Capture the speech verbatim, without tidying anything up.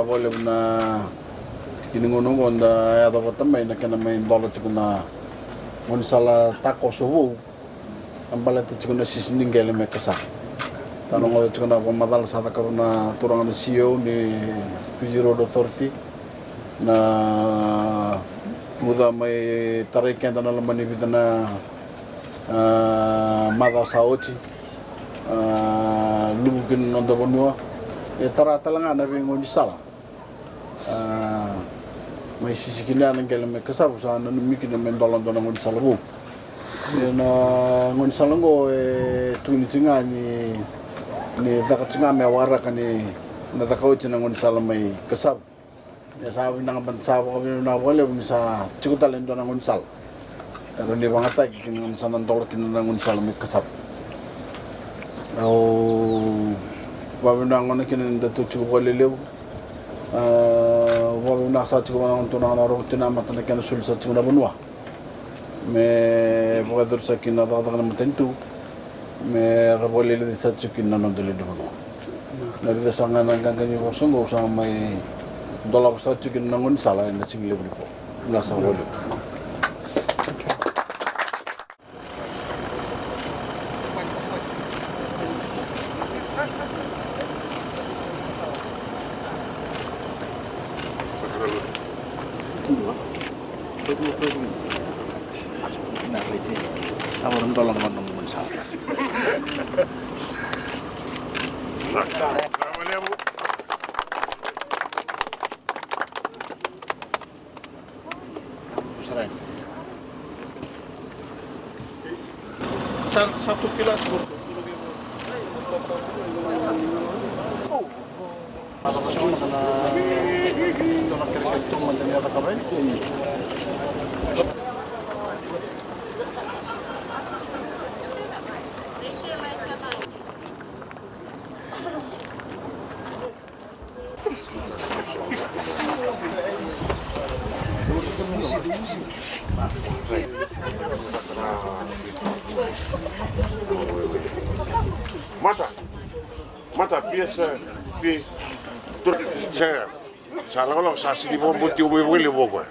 Vakalevu na tiki ni gauna oqo da yaco vata mai na kena mai dola tiko na gaunisala takoso vou. A baleta tiko na sisi ni qele mai Kasavu. Sa na goca tiko na vakamacala sa cakava na turaga na C E O ni Fiji Road Authority. Na muca mai tarai keda na loma ni vica na, a, macawa sa oti. A, luvu kina na noda vanua. E tara tale ga na veigaunisala. A, mai sisi kina na qele mai Kasavu, sa nanumi kina me dola dua na gaunisala vou. Ia na gaunisala oqo e tukuni tiko ga ni, ni caka tiko ga me waraka ni na caka oti na gaunisala mai Kasavu. Ia sa vinaka, sa vakavinavinaka vakalevu ni sa tiko tale e dua na gaunisala. Era ni vagataki kina ni sa na dola kina na gaunisala mai Kasavu. Au vavinaka gona kina ni datou tiko vakalelevu. A, vavinaka sa tiko vana gona tu na gona rogo tina mata na kena soli sa tiko na vanua. Me vakayacori sa kina na cakacaka na matanitu. Me ra vakaleleci sa tiko kina na noda lewe ni vanua. Na vica sa ga na qaqa ni vosa oqo sa mai dolava sa tiko kina na gaunisala ena siga levu ni po. Na sa voli. Na rete. Sa vara dola ga na gaunisala. Mata, mata, pia sa, pi, sa, sa lakolako sa sini vakabotiwa mai vakalevu vaka.